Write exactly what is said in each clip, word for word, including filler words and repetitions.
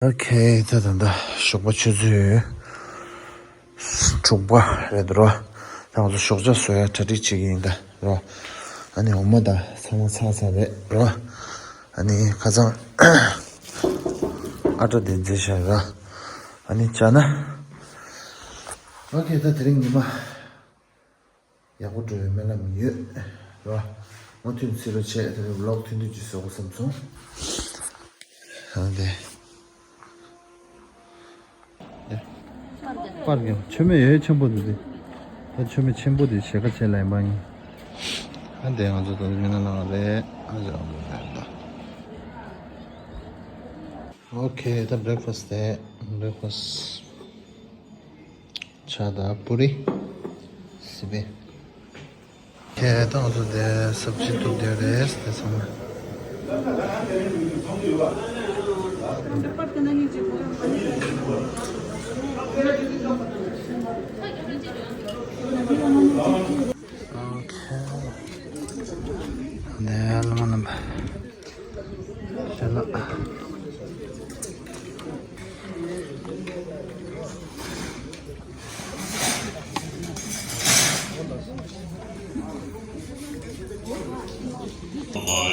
ཨོ་ཁེ། ད་ད་ད་ཞོགས་པ་ཆུ་ཚོད་དྲུག་པ་རེད་འདུག་རོ། ད་ང་ཚོ་ཞོགས་ཇ་བཟོ་ཡ་གྲ་སྒྲིག་བྱེད་ཀྱི་ཡིན་ད་རོ། ཨ་ནི་འོ་མ་ད་ཚང་མ་ཚར་ཚར་རེད་རོ། ཨ་ནི་ཁ་སང་ཨ་ཊ་དེ་རྫི་ཤ་ར། ཨ་ནི་ཅ་ན། ཨོ་ཁེ། ད་དེ་རིང་ཉི་མ་ཡག་པོ་འགྲོ་བའི་སྨོན་ལམ་ཡོད་རོ། མུ་མཐུད་ཚུད་རོགས་བྱས། དེ་རིང་ཝི་ལོག་ཐུང་ཐུང་ཅིག་བཟོ་དགོས་བསམ་སོང་། ཨ་དེ། པར་གྱང་མཆོད་མེ་ཡོད་ཆེན་པོ་འདུག་དེ། ད་མཆོད་མེ་ཆེན་པོ་དེ་ཞལ་ཁ་ཕྱེ་ལ་ཡིན་པ་ཡིན། ཨ་འདི་ང་ཚོ་ད་མི་ནག་ནང་རེད། ཨ་ཅག་ཨ་མོ་རེད་ད། ཨོ་ཁེ། ད་བྷི་རེག་ཕ་སི་དེ། བྷི་རེག་ཕ་སི་ཆ་ད་པུ་རི། སི་པན། ཁེ། ད་ང་ཚོ་དེ་སབ་ཇི་ཐུག་དེ་རེད་དེ་ཚང་མ། ཨོ་ཁེ། དེ་ལ་མ་ནམ་པ། ཞལ་ལག་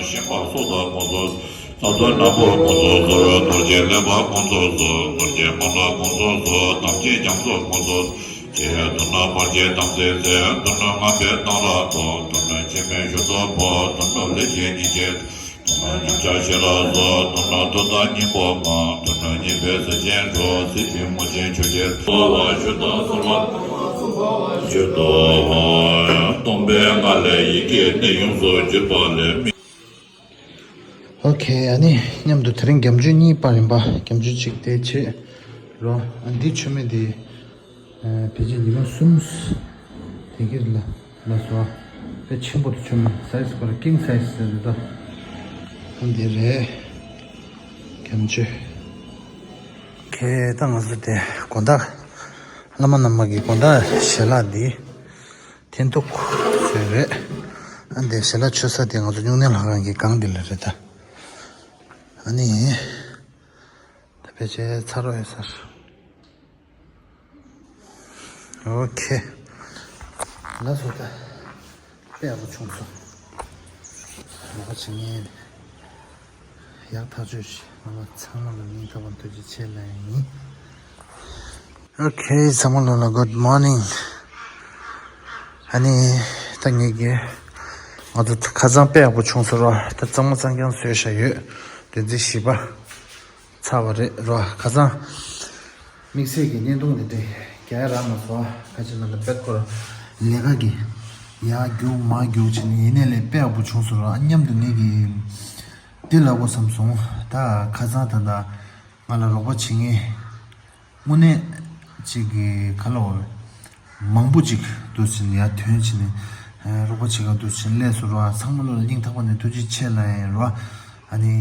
ཤིང་པ་སོགས་དང་ཁོང་ཚོ་ས་མཐོའི་ནག་པོ་ཁོང་ཚོ་གཙོ་བོའི་རྡོ་རྗེ་གླིང་པ་ཁོང་ཚོ་སོགས། རྡོ་རྗེ་མོ་ལ་ཁོང་ཚོ་སོགས། དམ་ཅན་རྒྱ་མཚོ་ཁོང་ཚོ། ཆེ་དོ་ན་བར་ཆད་དམ་ཚིག་ཚེ་དོ་ན་ང་པའི་གཏང་རག་ཐོག་དོ་ན་ཆེ་མེད་ཞུ་དོ་ཕོ་དོ་ན་ལས་ཀྱི་ཉིན་བྱེད། དོ་ན་ཉམས་ཆག་ཤེས་རབ་བཟོ། དོ་ན་དོ་ད་སྙིང་པོ་མ། དོ་ན་ཉིན་པའི་ཟས་ཆེན་འགྲོ། སྲིད་པའི་མུ་ཆེན་ཆོས་རྒྱལ་གསོལ་བ་ཞུ་དོ་གསོལ་བ། ཞུ་དོ་ཧོ། སྟོང་པའི་ངང་ལས་ཡི་གེ་གནས་ཡོངས་སུ་གྱུར་པ་ལས་མི། ཨོ་ཁེ། ཨ་ནི་མཉམ་དུ་དེ་རིང་རྒྱ་མཆོད་གཉིས་པ་ཡིན་པ། རྒྱ་མཆོད་གཅིག་དེ་བྱེད་རོ། ཨ་འདི་མཆོད་མེ་དེ་ཨ་ཕལ་ཆེར་ཉི་མ་གསུམ་དེ་གིར་ལ་ལ་སོ། དཔེ་ཆེན་པོ་དེ་མཆོད་མེ་སའི་ཛི་ཁོ་ར་ཀིང་སའི་ཛི་ཟེར་འདུག་ད། ཨ་འདི་རེད། རྒྱ་མཆོད། ཁེ། ད་ང་ཚོ་དེ་དགོང་དག་བླ་མ་རྣམ་པ་གི་དགོང་དག་ཞལ་ལག་འདི། འཐེན་ཐུག་ཟེར་རེད། ཨ་འདི་ཞལ་ལག་མཆོད་ས་དེ་ང་ཚོ་སྨྱུང་གནས་ལྷ་ཁང་གི་སྒང་འདི་ལ་རེད་ད། ཨ་ནི། ད་ཕལ་ཆེར་ཚར་རོ་ཡོད་ས་རེད། ཨོ་ཁེ། ལགས་སོ་ད། དཔེ་ཡག་པོ་བྱུང་སོང་། ལོག་པ་བྱེད་ངེས། ཡག་ཐག་ཆོད་ཤིག་ང་ཚང་མ་ལ་སྙིང་ཐག་པ་ཐུགས་རྗེ་ཆེ་ལབ་ཡིན། ཨོ་ཁེ། ཚང་མ་ལོ་ལ་གུཌ་མོར་ནིང་། ཨ་ནི་ད་ངེད་ཀྱི་ང་ཚོ་ཁ་སང་དཔེ་ཡག་པོ་བྱུང་སོང་རོ། ད་གཙང་མ་གཙང་རྐྱང་བཟོས་བཞག་ཡོད། བདུན་ཚིགས་བཞི་པ་ཚར་བ་རེད་རོ། ཁ་སང་དམིགས་བསལ་གྱི་བརྙན་ཐུང་འདི་འདྲ་རྒྱག་ཡ་རག་མ་སོང་། ཁ་ཆེ་ན་ད་དཔེ་ཁོ་ར་ལས་ཀ་གི་ཡར་རྒྱུག་མར་རྒྱུག་བྱས་ནས་ཡིན་ནའི་ལས་དཔེ་ཡག་པོ་བྱུང་སོང་རོ། ཨ་མཉམ་དུ་ངེད་ཀྱི་འདི་ལབ་དགོས་བསམ་སོང་། ད་ཁ་སང་ད་ད་ང་ལ་རོགས་པ་བྱེད་མཁན་དངོས་གནས་ཅིག་གི་ག་ལབ་དགོས་རེད། མང་པོ་ཅིག་འདུག་ཕྱིན་ཡར་ཐོན་ཕྱིན་ནས་རོགས་པ་བྱེད་ག་འདུག་ཕྱིན་སླེབས་སོང་རོ། ཚང་མ་ལོ་ལ་སྙིང་ཐག་པ་ནས་ཐུགས་རྗེ་ཆེ་ལབ་ཡིན་རོ། ཨ་ནི་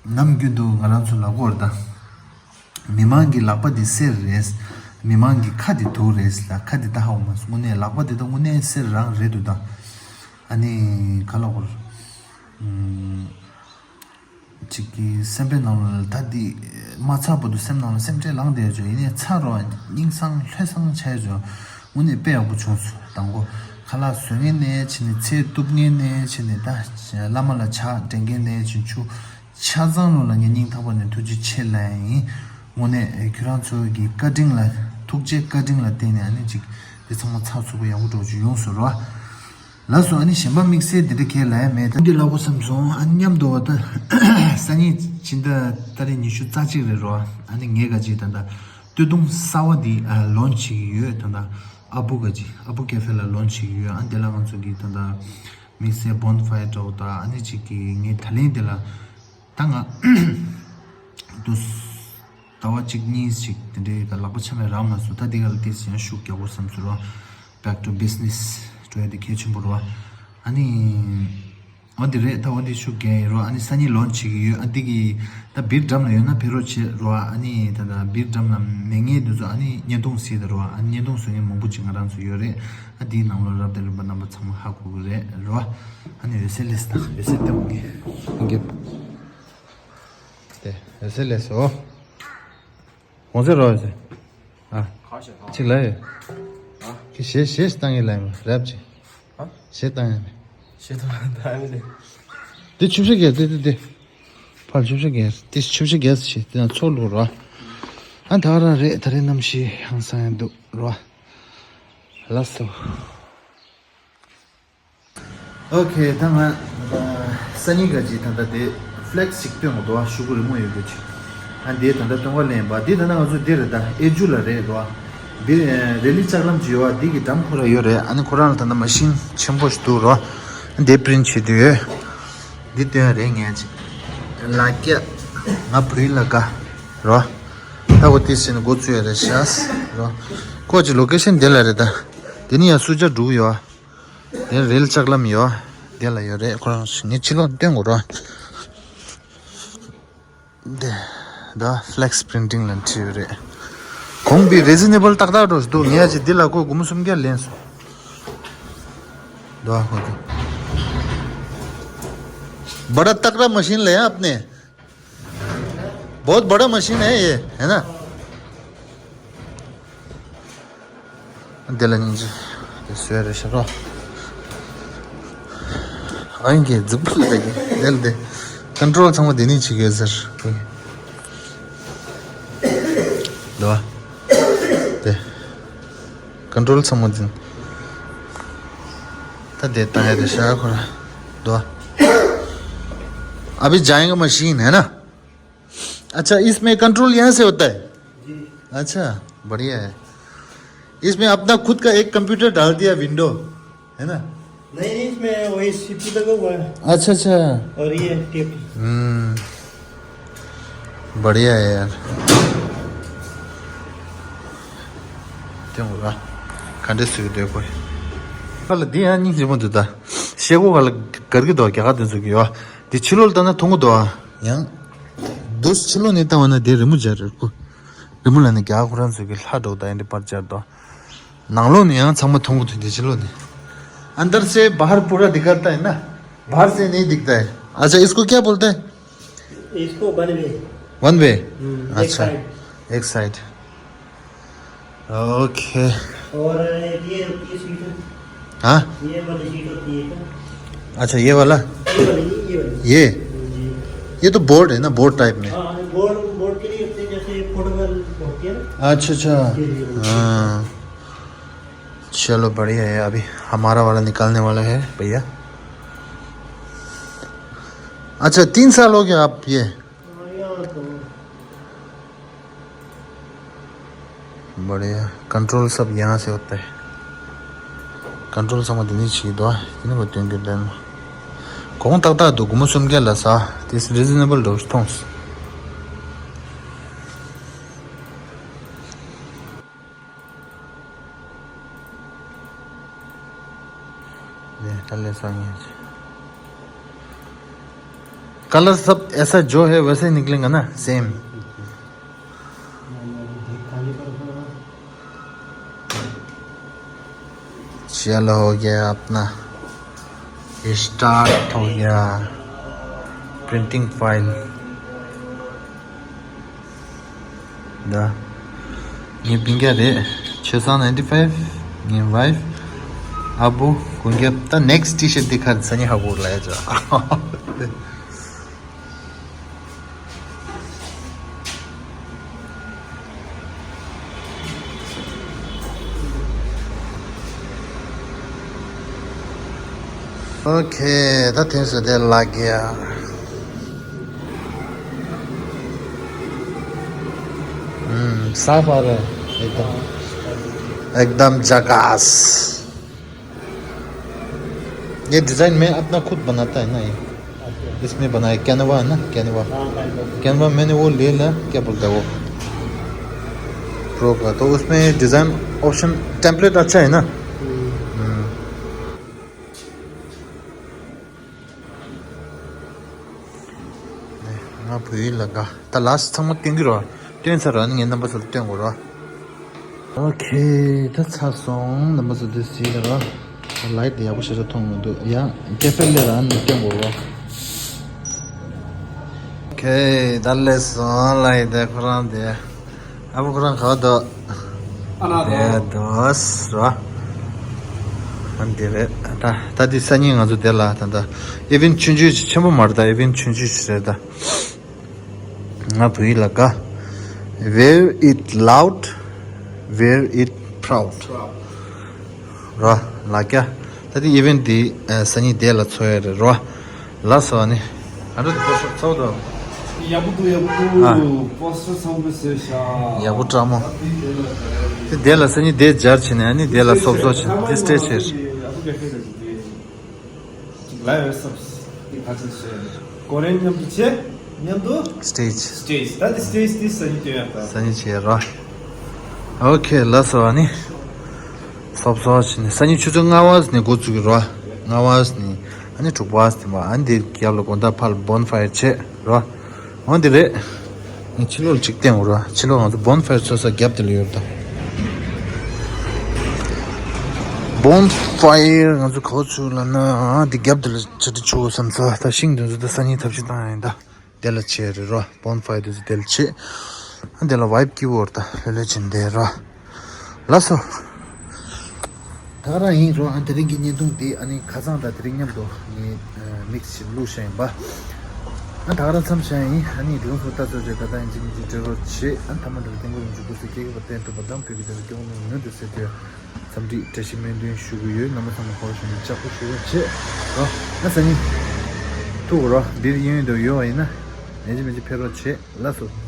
ནམ་རྒྱུན་དུ་ང་རང་ཚོ་ལབ་དགོས་རེད་ད། མི་མང་གི་ལག་པ་འདི་གསེར་རེད། མི་མང་གི་ཁ་འདི་དུག་རེད་ལ། ཁ་འདི་ད་ཧ་གོ་མ་སོང་། དངོས་གནས་ལག་པ་འདི་ད་དངོས་གནས་གསེར་རང་རེད་འདུག་ད། ཨ་ནི་ག་ལབ་དགོས་རེད། ཨམ། ཅིག་གི་སེམས་པའི་ནང་ལ་ད་འདི་མ་ཚར་བར་དུ་སེམས་ནང་ལ་སེམས་ཁྲལ་ལངས་བསྡད་ཡོད་ཅོ། ཡིན་ནའི་ཚར་རོ། སྙིང་སང་ལྷོད་སང་ཆགས་ཡོད་ཅོ། དངོས་གནས་དཔེ་ཡག་པོ་བྱུང་སོང་། དང་པོ་ཁ་ལག་བཟོ་མཁན་ནས་བྱས་ནས་ཚལ་གཏུབ་མཁན་ནས་བྱས་ནས་ད་བླ་མ་ལ་ཇ་འདྲེན་མཁན་ནས་བྱས་ཆུ་ཆ་ཚང་ལོ་ལ་ངས་སྙིང་ཐག་པ་ནས་ཐུགས་རྗེ་ཆེ་ལབ་ཡིན། དངོས་གནས་ཁྱོད་རང་ཚོ་གི་བཀའ་དྲིན་ལ་ཐུགས་རྗེ་བཀའ་དྲིན་ལ་བརྟེན་ནས་ཨ་ནི་ཅིག་འདི་ཚང་མ་ཚགས་ཚུད་པོ་ཡག་པོ་འགྲོ་རྒྱུ་ཡོང་སོང་རོ། ལགས་སོ། ཨ་ནི་གཞན་པ་དམིགས་བསལ་འདི་འདྲ་གས་ལབ་ཡ་མེད། ད་འདི་ལབ་དགོས་བསམ་སོང་། ཨ་ནི་མཉམ་དུ་བ་ད་སང་ཉིན་ཕྱི་ཟླ་ཏ་རིག་ཉི་ཤུ་རྩ་གཅིག་རེད་རོ། ཨ་ནི་ངས་ག་ཅིག་ད་ད་སྟོད་ཐུང་གསར་བ་འདི་ཨ་ལོན་ཆི་བྱེད་ཀྱི་ཡོད། ད་ད་ཨ་བུ་ག་ཅིག་ཨ་བུ་ཀེ་ཧྥེ་ལ་ལོན་ཆི་བྱེད་ཀྱི་ཡོད། ཨ་འདི་ལ་ང་ཚོ་གི་ད་ད་དམིགས་བསལ་བོན་ཕ་ཡར་འདྲ་བོ་ད་ཨ་ནི་ཅིག་གི་ངས་ད་ལན་འདི་ལ་ད་ང་དུ་ཟླ་བ་གཅིག་གཉིས་ཤིག་དེ་འདྲའི་ག་ལག་པ་ཆ་མེད་རག་མ་སོང་། ད་འདི་ག་ལ་ཏོག་ཙམ་ཡང་ཤུགས་རྒྱག་དགོས་བསམ་ཟེར་རོ། Back to business འགྲོ་ཡ་དེ་གལ་ཆེན་པོ་རེད་བ། ཨ་ནི། འོ་འདི་རེད། ད་འོ་འདི་ཤུགས་རྒྱག་ཡིན་རོ། ཨ་ནི་སང་ཉིན་ལོན་ཆི་བྱེད་ཀྱི་ཡོད། ཨ་འདི་གི་ད་སྦིར་འགྲམ་ལ་ཡོད་ན་ཕེབས་རོགས་བྱེད་རོ། ཨ་ནི་ད་ད་སྦིར་འགྲམ་ལ་མེད་མཁན་དེ་ཚོ་ཨ་ནི་བརྙན་ཐུང་གཟིགས་དང་རོ། ཨ་ནི་བརྙན་ཐུང་བཟོ་མཁན་མང་པོ་ཅིག་ང་རང་ཚོ་ཡོད་རེད། ཨ་འདིའི་ནང་ལོ་རབ་དང་རིམ་པ་རྣམ་པ་ཚང་མ་ཧ་གོ་གི་རེད་རོ། ཨ་ནི་འོད་ཟེར་ལེས་དང་འོད་ཟེར་ལྟ་བུ་ངས་ཐུགས་རྒྱབ་དེ་འོད་ཟེར་ལེས་སོ། གོང་ཚད་རོགས་ཟེར། ཨ། གཅིག་ལ་ཡོད། ཨ། ཁྱི་ཞེ་ཞེ་བཏང་ཡིན་ལ་ཡིན་རབ་ཅིག་ཨ། ཞེ་བཏང་ཡིན། ཞེ་བཏང་ད་ཡིན་ལེ། འདི་ཆུ་བཞི་བརྒྱད་དེ་དེ་དེ། ཕར་ཆུ་བཞི་བརྒྱད་དེ་ཆུ་བཞི་བརྒྱད་ཞེ་དེ་ན་ཚོགས་ལུགས་རོ། ཨ་ད་ག་རང་རེད་ད་རེས་གནམ་གཤིས་ཧང་སང་ཡང་འདུག་རོ། ལགས་སོ། ཨོ་ཁེ། ད་ང་ཨ་སང་ཉིན་ག་ཅིག་ད་ལྟ་དེ་ཕི་ལེག་སི་ཅིག་སྟོན་དགོས་འདུག་ཨ། ཤོག་གུ་རི་མོ་ཡོད་རྒྱུ་ཅིག་ཨ་འདི་ད་ལྟ་སྟོན་ག་ལེན་པ་འདི་ད་ལྟ་ང་ཚོ་འདི་རེད། ད་ཨེ་ཇུ་ལ་རེད་འདུག་ཨ། འདི་ཨ་རེ་ལི་ལྕགས་ལམ་ཅིག་ཡོད་ཨ། འདི་གི་འགྲམ་ཁོ་ར་ཡོད་རེད། ཨ་ནི་ཁོ་རང་ལ་ད་ལྟ་མ་ཤིན་ཆེན་པོ་ཞིག་འདུག་རོ། འདི་པི་རིན་ཊི་བྱེད་དུས་ཡོད། འདི་སྟོན་རེད་ངས་ཅིག་ལ་ཀྱ་ང་བུ་ཡི་ལ་དགའ་རོ། ད་གོ་ཏི་སི་ནི་འགོ་ཚུགས་ཡ་རེད་ཤག་རོ། ཁོ་ཅིག་ལོ་ཀེ་ཤན་འདི་ལ་རེད། ད་འདི་ནི་ཡ་སུ་ཇ་འགྲུག་ཡོད་ཨ། དེ་རེལ་ལྕགས་ལམ་ཡོད། དེ་ལ་ཡོད་རེད། ཁོ་རང་ངས་ཕྱི་ལོགས་སྟོན་དགོས་རོ། དེ་ད་ཕི་ལེག་སི་པི་རིན་ཊིང་ལ་བྲིས་ཡོད་རེད། གོང་པའི་རི་ཛི་ནེ་བལ་ཏག་ཏག་འགྲོ་འདུག་ངས་ཅིག་འདི་ལ་ཁོ་སྒོར་མོ་སུམ་བརྒྱ་ལེན་སོང་། དོ་ཁོ་དོ། बड़ा तगड़ा मशीन ले आपने। बहुत बड़ा मशीन है ये, है ना? དེ་ལ་སྙིང་རྗེ། དེ་སུས་རེད་ཤག་རོ། ཨ་ཡིན་གྱི་རྫིག་པོ་ལ་དེ་གི་དེ་ལ་དེ་ཀོན་ཊོལ་ཚང་མ་དེ་ནས་བྱེད་དགོས་ཟེར། དོ། དེ་ཀོན་ཊོལ་ཚང་མ་དེ། ད་དེ་ད་ཡ་དེ་ཤག་ཁོ་ར། དོ། अभी जाएगा मशीन, है ना? अच्छा, इसमें कंट्रोल यहाँ से होता है? जी। अच्छा, बढ़िया है। इसमें अपना खुद का एक कंप्यूटर डाल दिया, विंडो, है ना? नहीं, नहीं, इसमें वही सीपीयू लगा हुआ है। अच्छा, अच्छा। और ये टेप। हम्म, बढ़िया है यार। དེ་འོ་ར། ག་འདྲས་སུ་འདོད་གོ། ཁ་ལ་འདི་ཡང་སྙིང་རྗེ་མོ་འདུག་ད། ཤེལ་སྒོ་ཁ་ལ་གར་གི་འདུག་རྒྱ་གར་དེ་ཚོ་གི་ཡོད། འདི་ཕྱི་ལོགས་ལ་ལྟ་ན་མཐོང་གི་འདུག་ཨ། ཡང་། འདུག་ཕྱི་ལོགས་ནས་ལྟ་བ་ན་དེ་རི་མོ་སྦྱར་རེད་ཁོ། རི་མོ་ལ་ནི་རྒྱ་གར་ཁོ་རང་ཚོ་གི་ལྷ་འདྲ་བོ་དང་ཡང་འདི་པར་སྦྱར་འདུག་ནང་ལོགས་ནས་ཡང་ཚང་མ་མཐོང་གི་འདུག་འདི་ཕྱི་ལོགས་ནས། अंदर से बाहर पूरा दिखाता है ना? बाहर से नहीं दिखता है। अच्छा, इसको क्या बोलते हैं? इसको वन वे। One way? हम्म, एक अच्छा, साइड। एक साइड। ओके। और ये, ये सीट है। हाँ? ये वाली सीट होती है क्या? अच्छा, ये वाला? ये वाली नहीं, ये वाली। ये? जी। ये तो बोर्ड है ना, बोर्ड टाइप में। हाँ, बोर्ड, बोर्ड के लिए होते हैं, जैसे फुटबॉल होती है ना। अच्छा, अच्छा। के लिए होती है। हाँ। चलो, बढ़िया है। अभी हमारा वाला निकालने वाला है भैया। अच्छा, तीन साल हो गया आप ये? हाँ, यहाँ तो। बढ़िया। कंट्रोल सब यहाँ से होता है। कंट्रोल ཚང་མ་འདི་ནས་བྱེད་དོ། ཡིན་ནོ་དོན་གྱི་ལན། གོང་ཏག་ཏག་འདུག་སྒོར་མོ་སུམ་བརྒྱ་ལ་ཟ། དེ་རི་ཛི་ནེ་བལ་འདྲ་བོ་ཞིག་མཐོང་སོང་། ये कलर सब ऐसा जो है वैसे ही निकलेगा ना, सेम। चलो, हो गया अपना, स्टार्ट हो गया प्रिंटिंग फाइल। ད། ངའི་སྤུན་ཀྱག་རེད། ཆོས་བཟང་ninety five། ངའི་ཝའིཕ། ཨ་བུ། དགུན་ཁྱབ། ད་ནེག་སི་ཊི་ཤར་ཊི་འདི་ཁར་ས་ཉི་ཧ་གོ་ལ་ཡ་ཅག་ཨོ་ཁེ། ད་དེང་སང་དེ་ལགས་ཀྱི་ཡ། हम्म, साफ आ रहा है एकदम, एकदम झकास। ये डिज़ाइन मैं अपना खुद बनाता है ना, ये इसमें बनाया, कैनवा है ना, कैनवा। कैनवा मैंने वो ले लिया, क्या बोलता है वो, प्रो का, तो उसमें डिज़ाइन ऑप्शन, टेम्पलेट अच्छा है ना। हम्म। ང་བོད་ཡིག་ལ་དགའ། ད་ལགས་སོ། ཚང་མ་སྟོན་གྱི་རོ། སྟོན་ཚར་རོ། ཨ་ནི་ངས་རྣམ་པ་ཚོ་ལ་སྟོན་དགོས་རོ། ཨོ་ཁེ། ད་ཚར་སོང་། རྣམ་པ་ཚོ་འདི་གཟིགས་རོ། ལའིཊ་དེ་ཡག་པོ་ཞེ་དྲག་མཐོང་མི་འདུག་ཡ། སྐྱེ་འཕེལ་ལས་རང་ནས་སྟོན་དགོས་རོ། ཨོ་ཁེ། ད་ལས་སོང་། ལའིཊ་དེ་ཁོ་རང་དེ། ཨ་བུ་ཁོ་རང་ག་བ་འདུག་ཨ་ན་དེ་འདུག་ར། ཨ་འདི་རེད། ད་ད་འདི་སང་ཉིན་ང་ཚོ་དེ་ལ་ད་ད་ཨི་ཝེན་ཆུང་ཆུང་ཆེན་པོ་མ་རེད། ད་ཨི་ཝེན་ཆུང་ཆུང་ཞིག་རེད་ད། ང་བོད་ཡིག་ལ་དགའ། Wear it loud, wear it proud. ར་ལ་ཀྱ། ད་དེ་ཨི་ཝེན་འདི་ཨ་སང་ཉིན་དེ་ལ་ཚོགས་ཡ་རེད་ར། ལ་སོ་ནི། ཨ་འདྲ་དེ་པོ་སོ་ཚོགས་དོ། ཡག་པོ་འདུག་ཡག་པོ་ཨ། འདུག་པོ་སི་ཊར་ཚང་པོ་བཟོས་ཤག་ཡག་པོ་བཀྲ་མོ། དེ་དེ་ལ་སང་ཉིན་དེ་སྦྱར་བྱས་ནས་ཨ་ནི་དེ་ལ་སོབ་སོབ་བྱས་ནས་དེ་སི་ཊེ་ཇི་བྱས། ལ་ཡོད་སོབ་སི་ཊེ་ཇི་བྱས། ཀོ་རེན་མཉམ་དུ་བྱས། མཉམ་དུ་སི་ཊེ་ཇི། སི་ཊེ་ཇི། ད་དེ་སི་ཊེ་ཇི་དེ་སང་ཉིན་སྟོན་ཡག་ད། སང་ཉིན་བྱས་ར། ཨོ་ཁེ་ལ་སོ་ཨ་ནི། སོབ་སོབ་བྱས་ནས་སང་ཉིན་ཆུ་ཚོད་ལྔ་པ་ནས་འགོ་བཙུགས་ཀྱི་ར། ལྔ་པ་ནས་ཨ་ནི་དྲུག་པ་ནས་མ་ཨ་ནི་དེ་རྒྱབ་ལ་དགོང་དག་ཕར་ལ་བོན་ཕ་ཡར་བྱས་ར། འོ་འདི་རེད། ངས་ཕྱི་ལོགས་ལ་ཅིག་བསྟན་འོ་ར། ཕྱི་ལོགས་ང་ཚོ་བོན་ཕ་ཡར་ཚོགས་ས་རྒྱབ་དེ་ལ་ཡོད་ད། བོན་ཕ་ཡར་ང་ཚོ་ག་བ་ཚུགས་ལ་ན་འདི་རྒྱབ་དེ་ལ་ཆ་འདྲི་ཆུ་བོ་བསམ་ས་ད་ཤིང་དེ་ཚོ་ད་སང་ཉིན་ཐབས་ཤེས་བཏང་ཡ་ཡིན་ད། དེ་ལ་བྱས་རེད་ར། བོན་ཕ་ཡར་དེ་ཚོ་དེ་ལ་བྱས། ཨ་དེ་ལ་ཝའེབ་སྐྱིད་པོ་ར་ད་ལྷོད་ལྷོད་བྱས་འདི་ར། ལགས་སོ། ད་ག་རང་ཡིན་རོགས། ཨ་དེ་རིང་གི་བརྙན་ཐུང་འདི་ཨ་ནི་ཁ་སང་དང་དེ་རིང་མཉམ་དུ་ངས་ཨ་མིག་སི་བྱས་བླུགས་བཞག་ཡིན་པ། ཨ་ད་ག་རང་མཚམས་བཞག་ཡིན། ཨ་ནི་དེ་རིང་སོ་ལྟ་ཚོད་བྱས་ད་ལྟ་ཡིན་གཅིག་མིན་གཅིག་འབྲེལ་བ་བྱེད། ཨ་ཐ་མ་འདི་ལ་སྐྱབས་མགོན་རིན་པོ་ཆེ་སྐུ་ཚེ་ཁྱེད་ཀྱི་བར་བརྟན་ཐུབ་པ་དང་བོད་ཀྱི་བདེན་པ་སྐྱབས་མགོན་ནོར་བུ་ཟེར་དུས་འཚམས་འདྲི་བཀྲ་ཤིས་སྨོན་འདུན་ཞུ་གི་ཡོད། རྣམ་པ་ཚང་མ་ཧོར་ཞུ་ནས་ལྕགས་པོ་ཞུ་བ་བྱེད་རོགས། ཨ་སང་ཉིན་ཐུག་རོགས། འདིར་གཡས་གཡོན་དུ་ཡོད་པ་ཡིན་ན་ཡིན་གཅིག་མིན་གཅིག་ཕེབས་རོགས་བྱེད། ལགས་སོ།